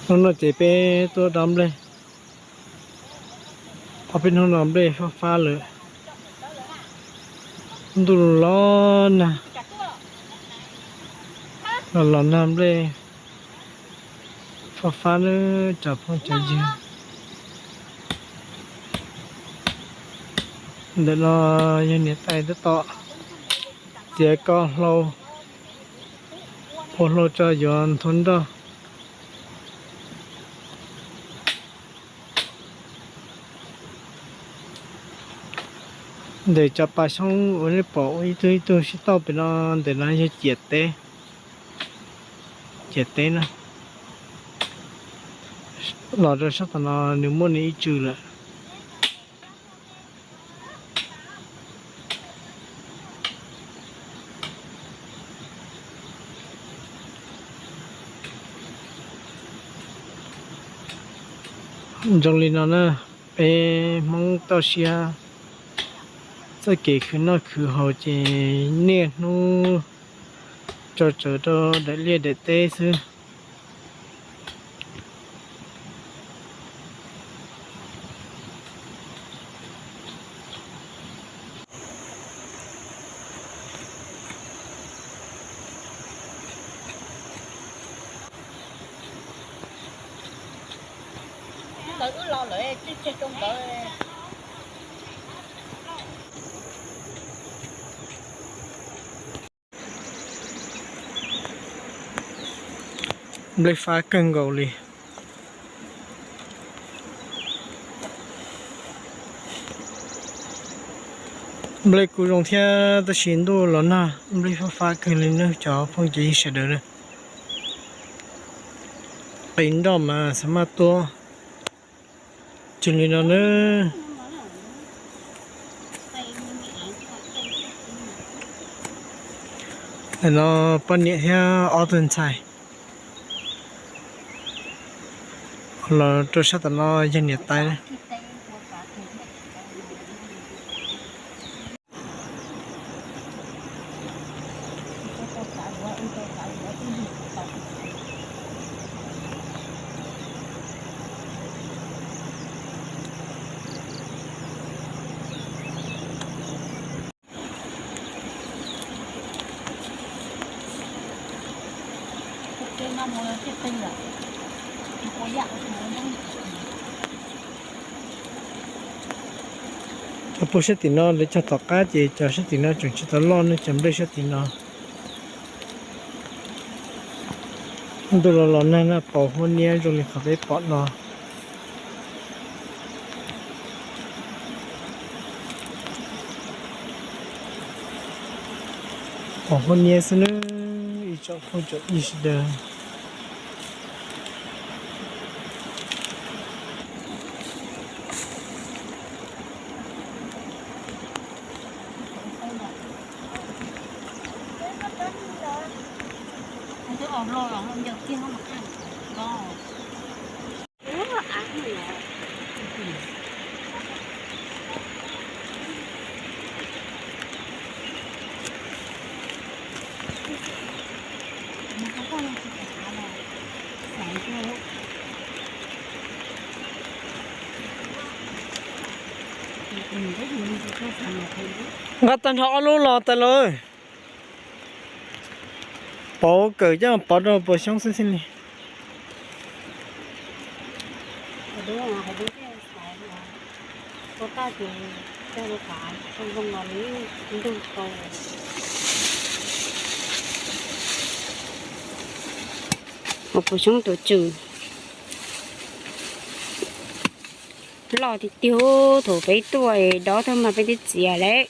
Hnub no ces peb tuaj dob nplej. Ob peb hnub no nplej fab fab lawm. Ntuj los nag, los los nag nplej fab fab nawb cov phooj cov ywg. Ntawm no yog niam tais tab tom txiav koj hlau, ua hlau tso yuav nthua nroj. Ntawm cov pas xyoob uas nej pom ua ib tug ib tug sib tauj pem no, ntawm no yog ciam teb, ciam teb na. Los rau sab tom no nws muaj nws ib tswm lawm. Zoo li no na, peb Hmoob toj siab txoj kev khwv noj khwv haus ces niaj hnub tso tsawv rau daim liaj daim teb xwb. Nplej fab kawg nkaus li. Nplej kuj zoo thiab tab sis ntuj los nag nplej fab fab kawg li nawb cov phooj cov ywg sawv daws na. Qis nroj mas xav maj tuaj. Tsis li no nawb. Ntawm no poj niam thiab ob tug ntxhais. Los rau sab tom no yog niam tais. Cov puag sab tim no lawv cog tom qab ces cov sab tim no tseem tsis tau loj ne, cov nplej sab tim no. Ntuj los los nag na, pos huab niab zoo li qhov peb pom no. Pos huab niab xwb nawb ib tsoom phooj tsoom ywg sawv daws. Nqa tag nrho ob lub los tas lawm. Pov kawm coj pov rau puas xyoob xwb xwb li. Puas xyoob tuav tswm. Loj tiag tiag, thaum peb tuaj dob thawj mas peb twb txiav lawm.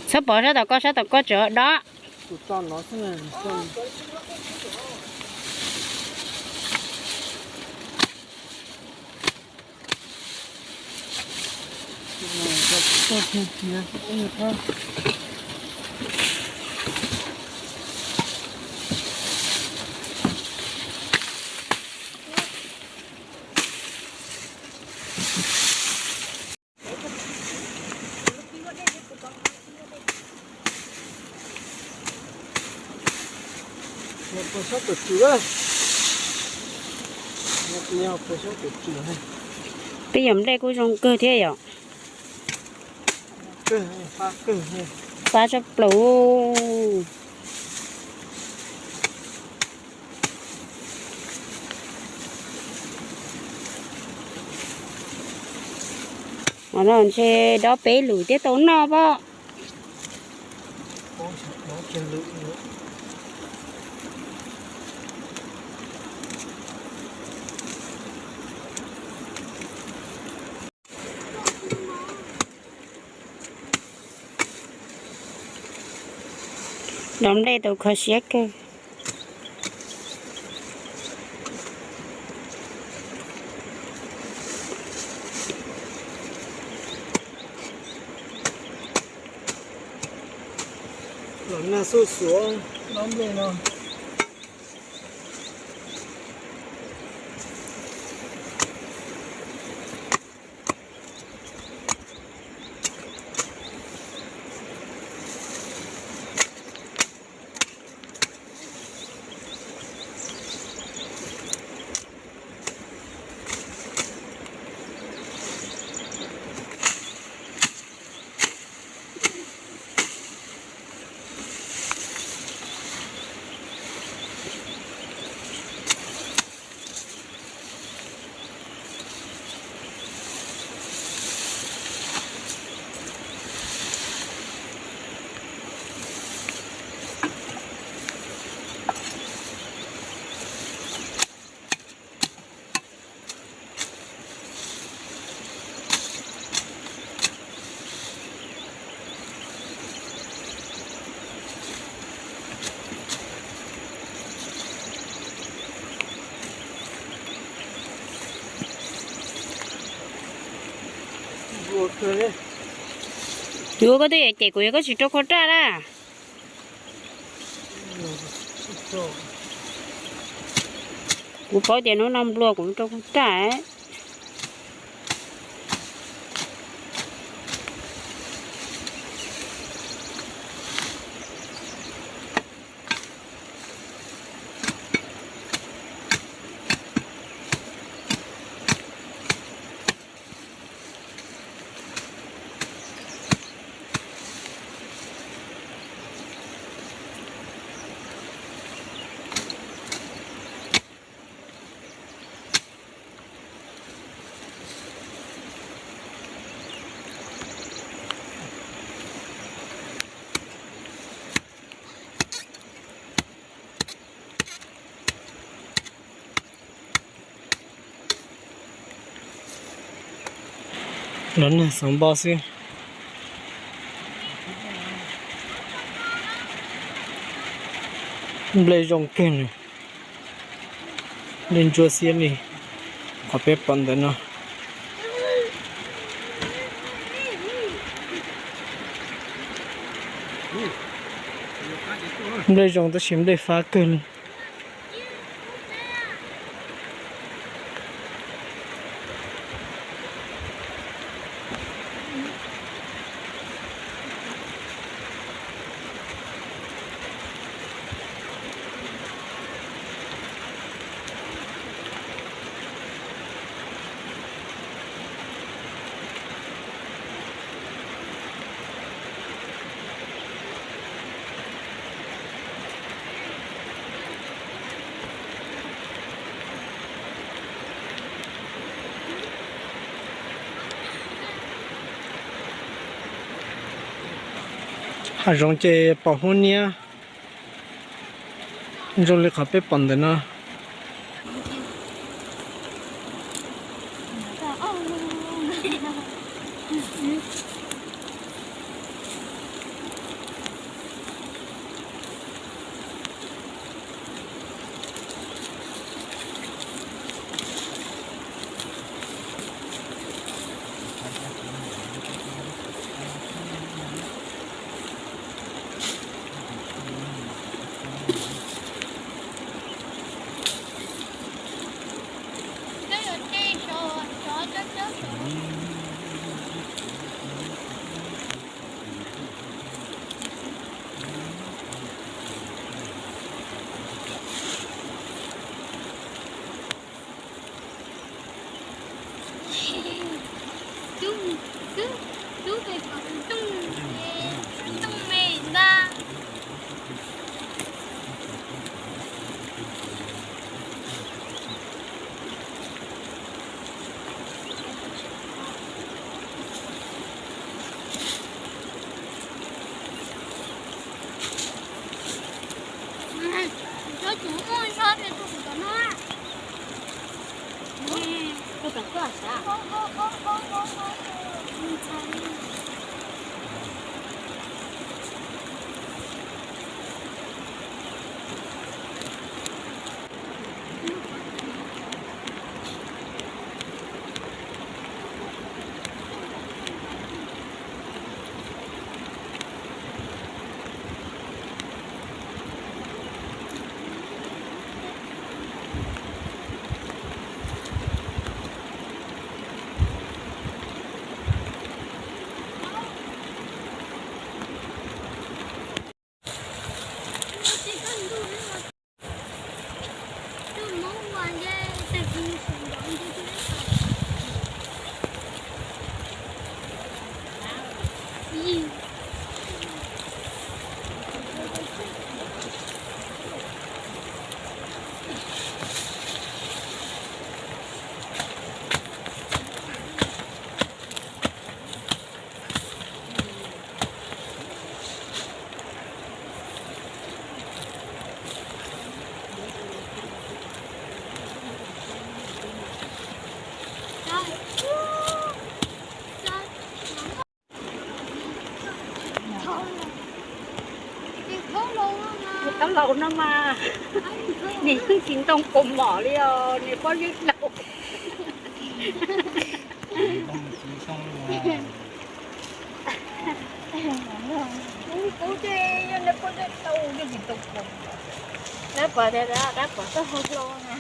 Txhob pov sab tom koj, sab tom koj tseem dob. Peb yog nplej kuj zoo kawg thiab yom. Fab tshaj plaws. Ua no ntshe dob peb lwm thiaj tau noj pob. Dob nplej tau kho siab kawg. Los nag xuj xuav dob nplej no. Yuav koj twb yuav cem kuv, yog koj tsis rau kho raj na. Kuv paub tias hnub no nplua kuv rau kho raj. Los nag xov npo xwb. Nplej zoo kawg li, nplej ntsuab xiab li qhov peb pom ntawm no. Nplej zoo tab sis nplej fab kawg li. Hav zoov ces pom huab niab zoo li qhov peb pom ntawm no. Tau laus no mas, nws yeej tsis ntoo kaus mom li os, nws pob zeb laus. Kuv ces yog nws pob zeb laus yeej tsis ntoo kaus. Dab pov tias dab pov txoj hau hlo na.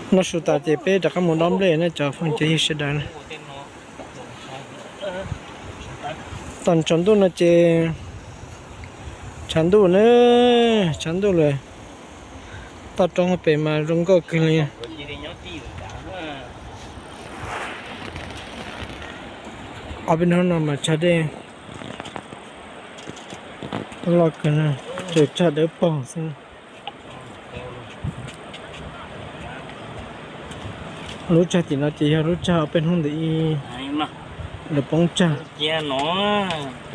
Noj su tas ces peb rov qab mus dob nplej na cov phooj cov ywg sawv daws na. Tag tshav ntuj no ces tshav ntuj na, tshav ntuj lawm. Toj roob pem mas zoo nkauj kawg li. Ob peb hnub no mas tshav dej loj kawg, tsuas tshav dawb paug xwb. Lub tshav tim no ces yog lub tshav ob peb hnub ntawd ib, lawv poob tsag,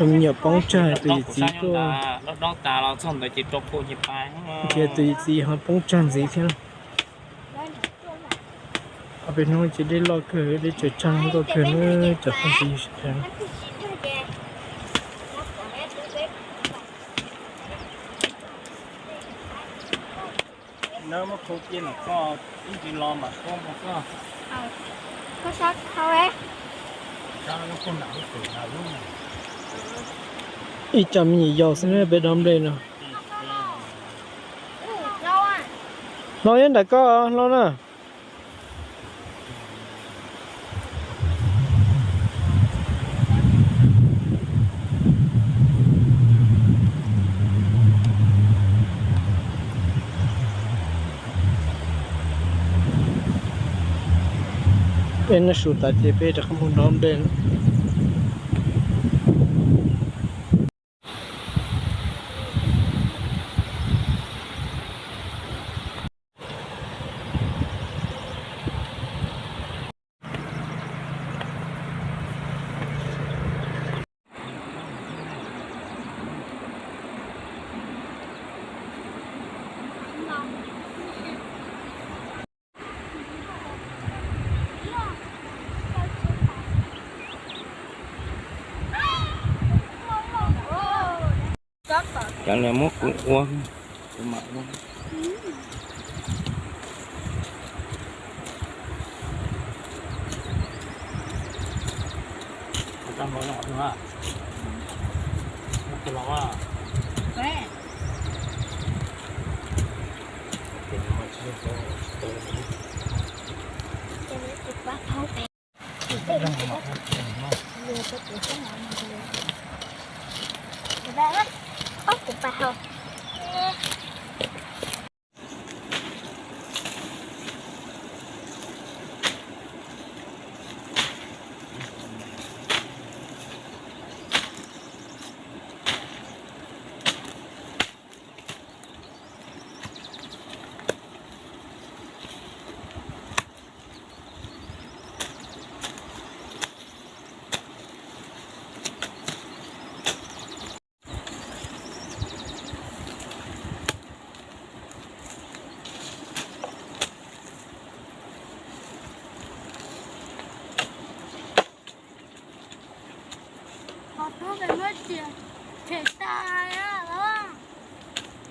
me nyuam poob tsag, tus yawm txiv tuaj, ces tus yawm txiv ho poob tsag ntxiv thiab. Ob peb hnub ces dej loj kawg, dej tsaws tsag nkauj kawg na cov phooj ywg sawv daws. Ib co me nyuam yaus xwb na peb dob nplej no. Hlob, nyob nram koj hlob na. Peb noj su tas ces peb rov qab mus nrog nplej. Cov niag muab kuv ua, kuv mam ua.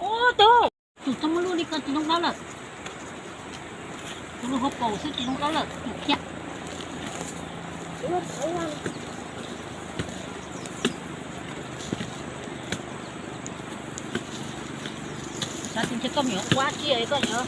Ub, tus txhob muab lub li ko, tsis zoo dawb lawm. Tus lub hauv paus xwb tsis zoo dawb lawm, tus thiab. Xav tias ntshe koj me nyuam ua dab tsi koj nyuam.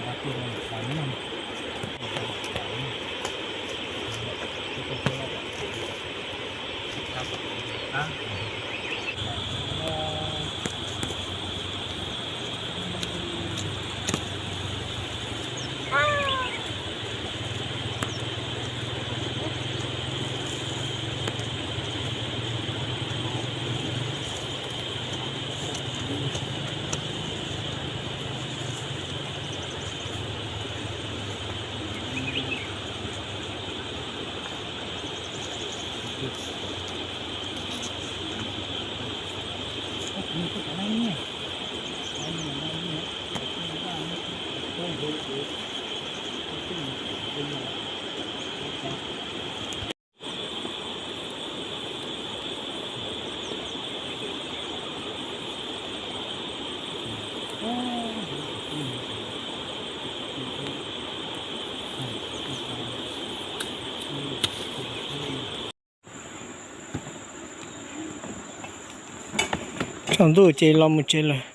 Tsaus ntuj ces los mus tsev lawm.